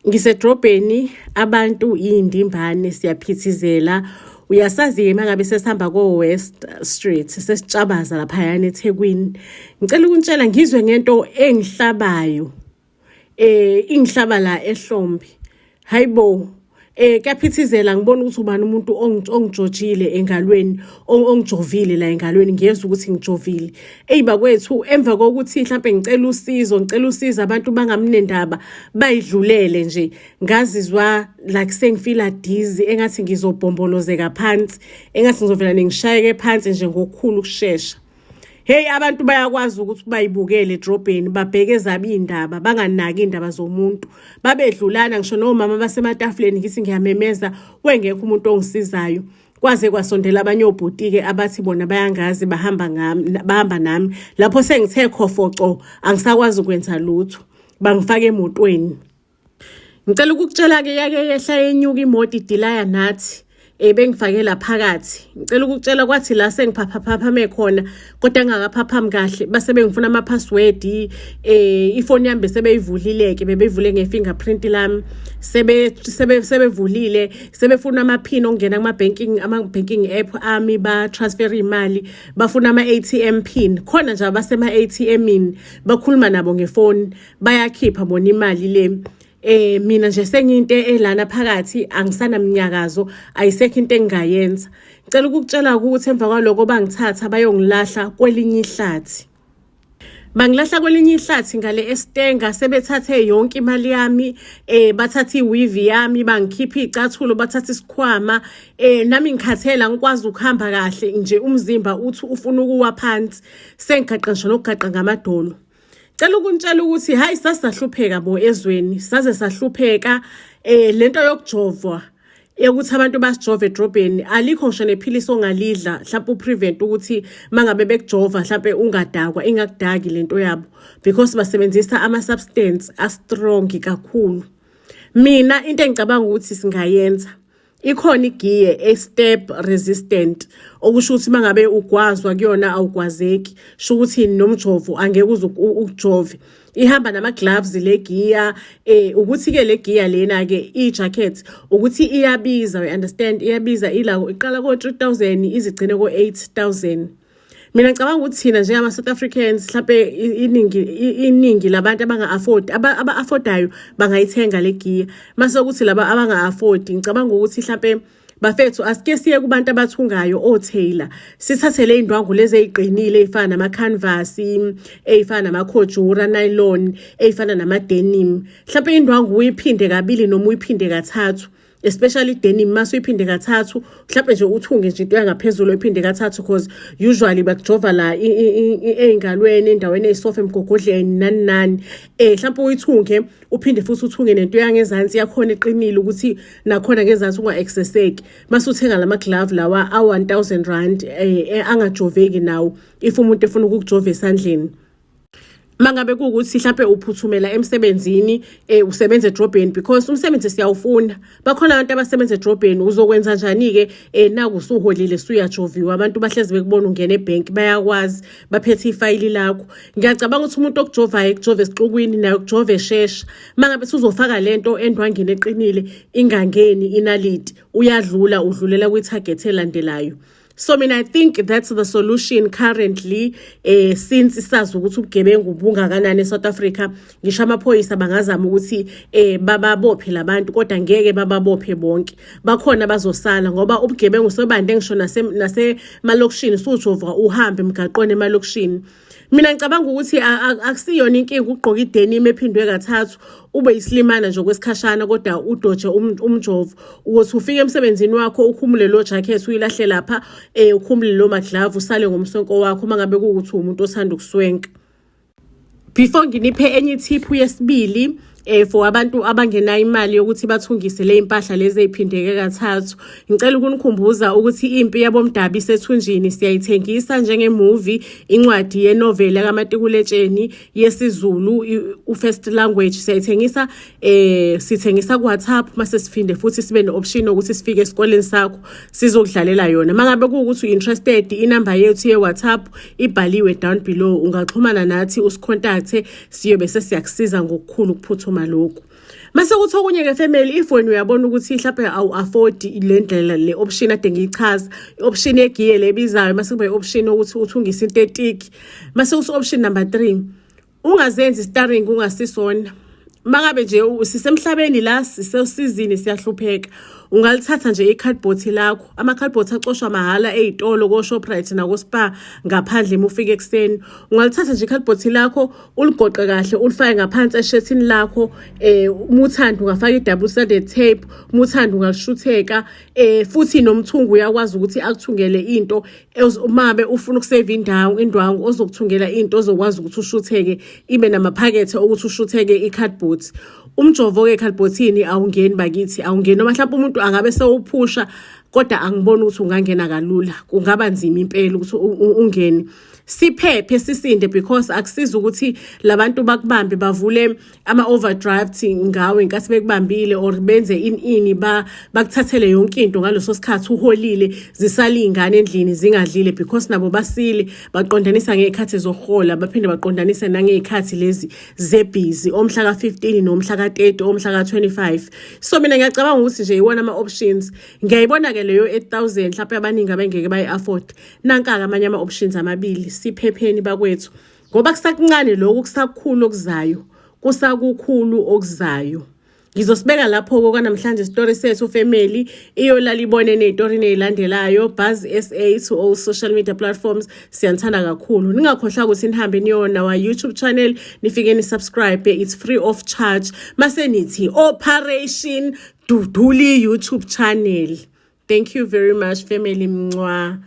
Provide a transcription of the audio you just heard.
Ngisedrobheni, abantu iy'ndimbane, siyaphithizela. Uyasazi-ke uma ngabe sesihamba ko-West Street, sesitshabaza laphayana eThekwini. Ngicela ukunitshela ngizwe ngento engihlabayo, ingihlaba la ehlombe. Hayi bo, kuyaphithizela, ngibona ukuthi ubani umuntu ongijojile engalweni, ongijovile la engalweni, ngiyezwa ukuthi ngijovile. Eyi bakwethu, emva kokuthi mhlampe ngicela usizo, ngicela usizo, abantu bangamnendaba, bayidlulele nje. Ngazizwa like sengifila dizzy, engathi ngizobhombolozeka phansi, engathi ngizovela ngishayeke phansi nje ngokukhulu ukushesha. Hey, abantu bayakwazi ukuthi bayibukele edrobheni, babheke ezabo iy'ndaba, banganaki iy'ndaba zomuntu. Babedlulana ngisho nomama basematafuleni, ngithi ngiyamemeza, wengekho umuntu ongisizayo. Kwaze kwasondela abanye obhuti-ke abathi bona bayangazi, bahamba ngami, bahamba nami. Lapho sengithe khofoco, angisakwazi ukwenza lutho. Bangifaka emotweni. Ngicela ukukutshela-ke, yake yehla yenyuka imoto idilaya nathi, bengifakela phakathi. Ngicela ukukutshela, kwathi la sengiphaphaphaphame khona kodwa ngingakaphaphami kahle, base bengifuna ama-password. Ifoni yami bese beyivulile-ke, bebeyivule nge-fingerprint lami, sebe sebe sebevulile, sebefuna ama-pin okungena kuma-banking, ama-banking app ami, ba-transfer imali, bafuna ama-ATM pin. Khona nje abasema-ATM-ini bakhuluma nabo ngefoni, bayakhipha bona imali le. Mina nje sengiyinto elana phakathi, angisanamnyakazo, ayisekho into engingayenza. Ngicela ukukutshela ukuthi emva kwaloko bangithatha bayongilahla kwelinye ihlathi. Bangilahla kwelinye ihlathi ngale eStanger, sebethathe yonke imali yami, bathatha iweave yami, bangikhipha iy'cathulo, bathatha isikhwama. Nami ngikhathela, ngikwazi ukuhamba kahle nje, umzimba uthi ufuna ukuwa phansi, sengigaqa ngisho nokugaqa ngamadolo. Cela ukunitshela ukuthi hayi, sasahlupheka bo ezweni, saze sahlupheka. Lento yokujovwa, yokuthi abantu basijove edrobheni, alikho ngisho nephilisi ongalidla mhlawumbe uprevent ukuthi mangabe bekujova mhlawumbe ungadakwa, ingakudaki lento yabo, because basebenzisa ama-substance a-strong kakhulu. Mina into engicabanga ukuthi singayenza, ikhona igear e-stab resistant, okusho ukuthi mangabe ugwazwa kuyona awugwazeki, sho ukuthi nomjovo angeke uze ukujove. Ihamba nama-gloves le gear. Ukuthi-ke le gear lena-ke, i-jacket, ukuthi iyabiza, we understand, iyabiza, ila iqala ko-3000 izigcine ko-8000. Mina ngicabanga ukuthi thina njengama-South Africans, mhlampe iningi labantu abanga-afford, aba-affordayo bangayithenga le gear. Mase kuthi laba abanga-afford, ngicabanga ukuthi mhlampe bafethu asike siye kubantu abathungayo, o-tailor, sithathe le y'ndwangu lezi ey'qinile, ey'fana nama-canvas, ey'fana nama-cordura nylon, ey'fana nama-denim. Mhlampe indwangu uyiphinde kabili noma uyiphinde kathathu, especially denim. Mase uyiphinde kathathu, mhlawumbe nje uthunge nje into yangaphezulu uyiphinde kathathu, because usually bakujova la ey'ngalweni, endaweni ey'soft, emgogodleni, nani nani. Mhlawumbe uyithunge, uphinde futhi uthunge nento yangezansi yakhona eqinile, ukuthi nakhona ngezansi unga-accesseki. Mase uthenga lama glove lawa a-R1000, angajoveki nawo if umuntu efuna ukukujova esandleni. Mangabe kuwukuthi mhlampe uphuthumela emsebenzini, usebenza edrobheni, because umsebenzi siyawufuna, bakhona abantu abasebenza edrobheni, uzokwenza njani-ke? Naku usuholile, suyajoviwa, abantu bahlezi bekubona ungena ebhenki, bayakwazi, baphethe ifayili lakho. Ngiyacabanga ukuthi umuntu okujovayo ekujova esixukwini naye ukujova eshesha. Mangabe usuzofaka lento endwangini eqinile, ingangeni inaliti, uyadlula, udlulela kwi-target elandelayo. So mina I think that's the solution currently, since sazi ukuthi ubugebengu bungakanani eSouth Africa. Ngisho amaphoyisa bangazama ukuthi bababophe labantu, kodwa ngeke bababophe bonke, bakhona bazosala, ngoba ubugebengu sobande ngisho nasemalokishini, sujova uhambe emgaqweni emalokishini. Mina ngicabanga ukuthi akusiyona inkinga ukugqoka idenim ephindwe kathathu, ube isilimana nje okwesikhashana, kodwa udoje umjovo ukuthi ufike emsebenzini wakho, ukhumule lo jacket, uyilahle lapha, ukhumule lo maglove, usale ngomswenko wakho uma ngabe kuwukuthi umuntu othanda ukuswenka. Before nginiphe enye ithiphu yesibili, for abantu abangenayo imali yokuthi bathungise le impahla lezi eziphindeke kathathu, ngicela ukunikhumbuza ukuthi Impi Yabomdabu Isethunjini siyayithengisa njengemovie, incwadi yenovela kamatikuletsheni yesiZulu, u-first language. Siyayithengisa, sithengisa ku WhatsApp, mase siphinde futhi sibe ne-option yokuthi sifike esikoleni sakho sizokudlalela yona. Mangabe kuwukuthi u-interested, inamba yethu ye-WhatsApp ibhaliwe down below, ungaxhumana nathi, usicontacte, siyobe sesiyakusiza ngokukhulu ukuphuthuma lokhu. Mase kuthi okunye-ke, family, if wena uyabona ukuthi mhlawumbe awu-afford le ndlela, le option ade ngiyichaza, i-option yegiye le ebizayo, mase kuba i-option yokuthi uthungise into etiki, mase kuthi option number 3, ungazenzi starring ungasisona. Mangabe nje sisemhlabeni la, sisesizini, siyahlupheka, ungalithatha nje i-cardboard lakho. Ama-cardboard acoshwa mahhala ey'tolo, ko-Shoprite nako-Spar ngaphandle. Uma ufika ekuseni, ungalithatha nje i-cardboard lakho, uligoqe kahle, ulifake ngaphansi eshethini lakho. Uma uthanda ungafaka i-double sided tape, uma uthanda ungalishutheka. Futhi nomthungo uyakwazi ukuthi akuthungele into uma ufuna ukuseva indawo, indwangu ozokuthungela into ozokwazi ukuthi ushutheke, ibe namaphakethe okuthi ushutheke i-cardboard. Umjovo-ke ekhadibhothini awungeni bakithi, awungeni. Noma mhlawumbe umuntu angabe sewuphusha, kodwa angiboni ukuthi ungangena kalula, kungaba nzima impela ukuthi ungene. Siphephe, sisinde, because akusizi ukuthi labantu bakubambe, bavule ama-overdraft ngawe ngenkathi bekubambile, or benze ini bakuthathele yonke into ngaleso sikhathi uholile, zisale iy'ngane endlini zingadlile, because nabo basile, baqondanisa ngey'khathi zokuhola, baphinde baqondanise nangey'khathi lezi zebhizi, omhla ka-15 nomhla ka-30, omhla ka-25. So mina ngiyacabanga ukuthi nje iwona ama-options ngiyayibona-ke leyo 8000, mhlawumpe abaningi abengeke bayi-afford. Nanka-ke amanye ama-options amabili. Siphepheni bakwethu, ngoba kusakuncane lokhu, kusakukhulu okuzayo, kusakukhulu okuzayo. Ngizosibeka lapho-ke kwanamhlanje isitori sethu, family. Iyolala ibone ney'tori ney'landelayo. Buzz SA to all social media platforms. Siyanithanda kakhulu. Ningakhohlwa ukuthi nihambe niyona wa YouTube channel, nifike ni-subscribe, it's free of charge. Mase nithi Operation Duduli YouTube channel. Thank you very much, family. Mncwa.